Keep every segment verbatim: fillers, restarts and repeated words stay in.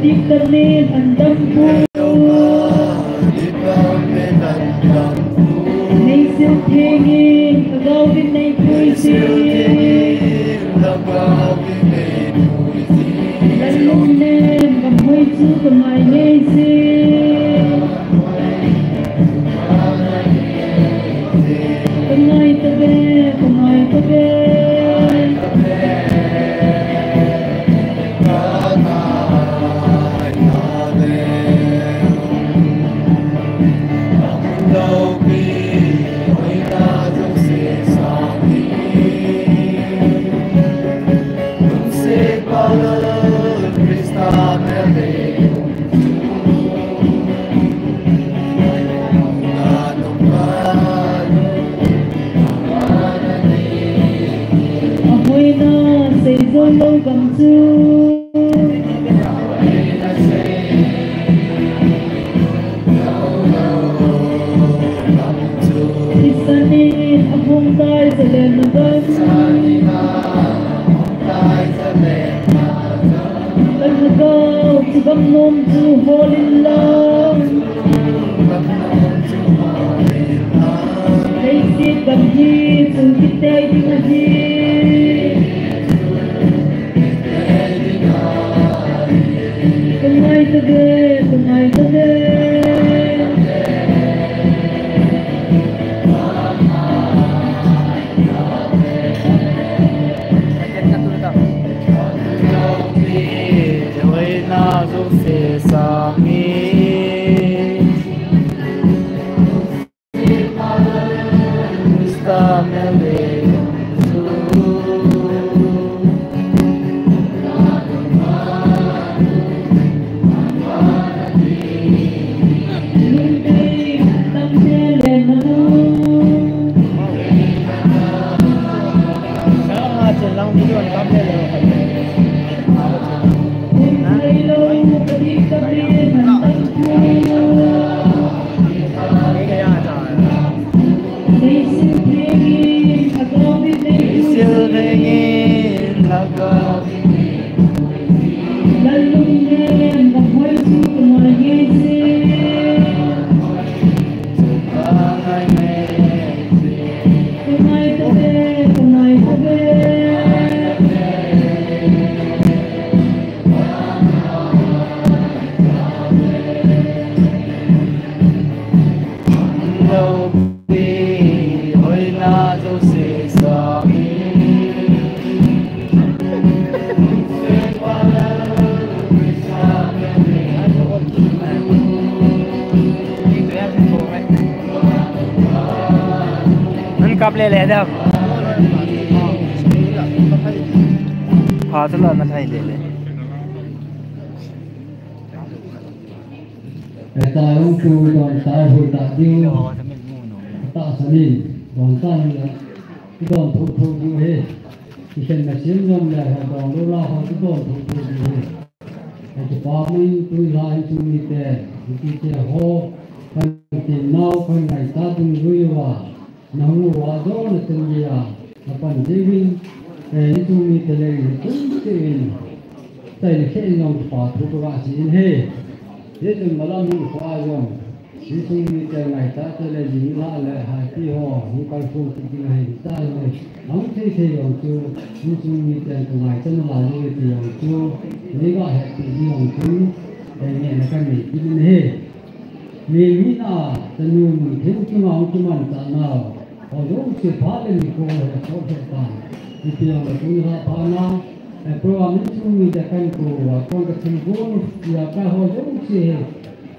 Itanin andam pu. Neisil thengin agaovin neipui si. Lalung nem gamhoi chu kangai nei si. Kangai tave, kangai tave. Ahoina seijou lou gam chu. Isanin ahung tai jalen na gam. Kalhagao chu gam nom chu hol in lang. Leiset gam hi chu kitei ding ahi. Kangai tave, kangai tave. Nan kap le le da. Pha tu la na thai le le. Eta ung tu don ta hu ta ding. Ta sa ni don ta ni la. Don thu thu ding he. Ki sen na sim yom la ha don lo la ho tu don thu thu ding he. Hai kipa min tu la hin tu ni te. Ki te ho. Kan te nau kan ngai ta ding lui wa. Na hung uva jong na chun dia, na pan jiuvin, eh, insung mite le chun te in, tai le khe in jong pa thu ka ga si in he. Hichun malam hung uva jong, insung mite ngai ta te le jing la le hai ti ho, hung kal phung ti ding ahi ta le. Nang thei thei jong chu, insung mite ka ngai ta na la le ti jong chu, ni ga he ti jong chu, eh, nge na kan ni ti ni he. Ni, ni na, tanu, thil chunga hung kimanchah nau. Ho jouse pha le nikho he, so he tan. Ipi jong le tun ha pha na, eh, program ni chung ni te kan ko, wa kon ka thil ko, ya ka ho jouse he.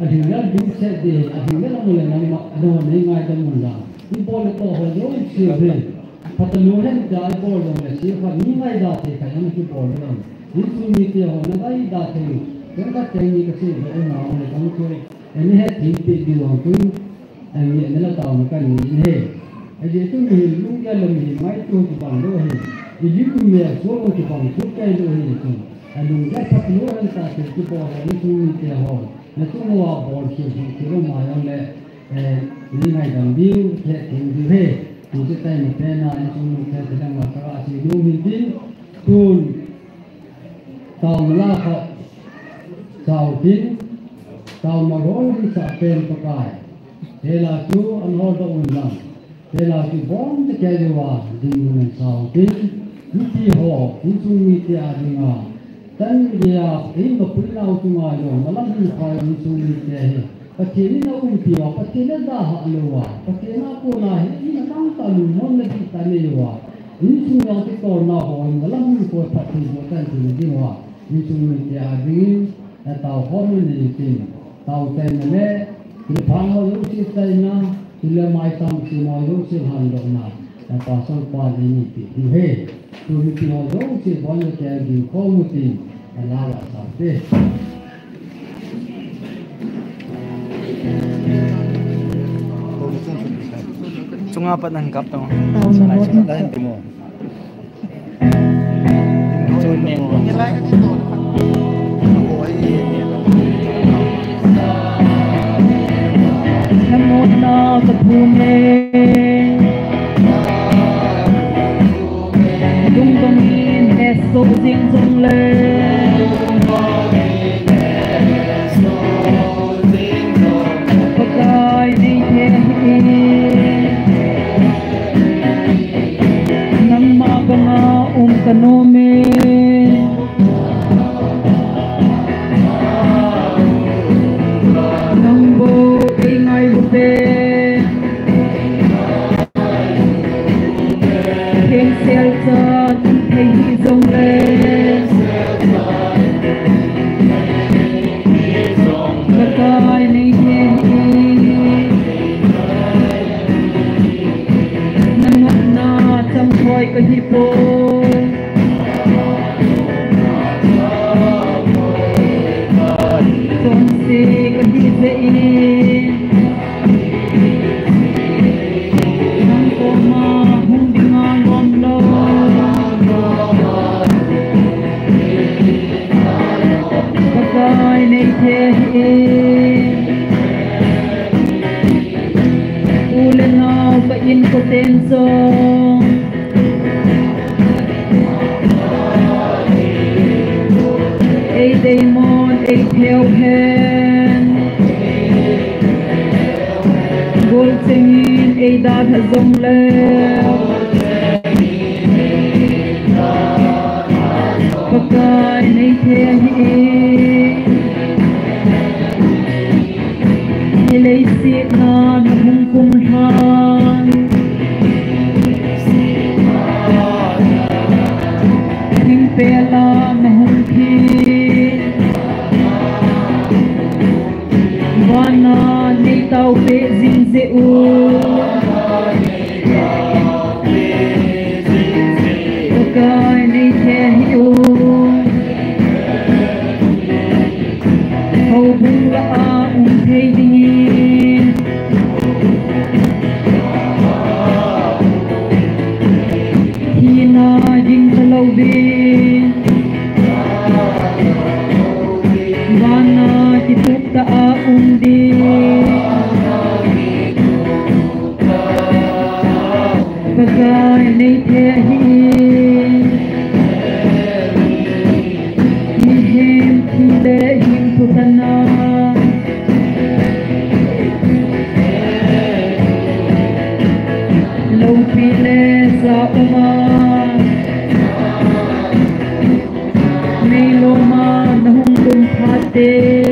Alhing le ding se de, alhing le mo le nang ma, no, ni ngai da mun la. Ni bol le to ho jouse he. Pha tanu hen ja i bol jong le se pha ni ngai da te ka yang ki bol le. Ni chung ni te ho na ngai da te. Kan ka teng ni ka se le na mo le kan ko. Ani he thil pe di jong tu, ani ne la tao na kan ni he. Aje tu mi lunggel le mi mai tu kibang lou he. I lim mi a so lou kibang su kai lou he tu. A lunggel thak lou an ta tu kibol he ni tu mi te ho. Na tu mo a bol ki hi ki lou ma yang le, eh, ni ngai dam diu, he thil diu he. Tu se tai ni pe na ni tu mi te te dang ma ka a si lu mi din. Tun. Tao la kha. Sa Tao tin, tao ma rol ding sa pen Pakai. Hela chu an hol da un lang. Hela chu bon te ke diu a, ding mun an sao tin. Miti ho, insung mite a dinga. Tan dia, in ma pui nau tu ngai lo, ma lam hin phai insung mite he. Pathen in a umpi uva, Pathen in a daha lou uva, Pathen a kona hi, in a tangtah lungmonna ding tah nei uva, insung jong kitolna ho, in a lam hin koi Pathen ho tan tin ding uva, insung mite a dingin, a tao khom in nei tin, tao chaina le, thilpha ho jouse chaina, thil le maicham sem ho jouse handohna, a pastor pa le ni ti ding he. Tuni ti ho jouse bon le ke ding khom u tin, a la la sa te. Chunga pat nan kap tong. Chunga pat nan kap tong. Thamona ka thum e. Lungdong in hesoh jing jongle, Pakai nei the hi. Nangma banga um ka nom e. Nang bou ei ngailu pen. Thengsel cha tum thei hi jongle, Pakai nei the hi. Na nopna chang thoi ka hi poi. Chonse ka hi jeh in, nang koma hung dinga lom lou. Pakai nei the hi. U le nao ka inkoten jong ei deimon ei theo hen. Gol chengin ei dalha jongle, Pakai nei the hi. Hi leiset na na hung kum lhan, thingpel a na hung thi, vana nei tao peh jing jeh u. Pakai nei the hi u. Houbung lah a um thei dingin, thina ging talouvin, vana kitup tah a um ding. Pakai nei the hi. Mihem thi le hing phu tana, loupi le sa uma, meiloma na hung lum phat te.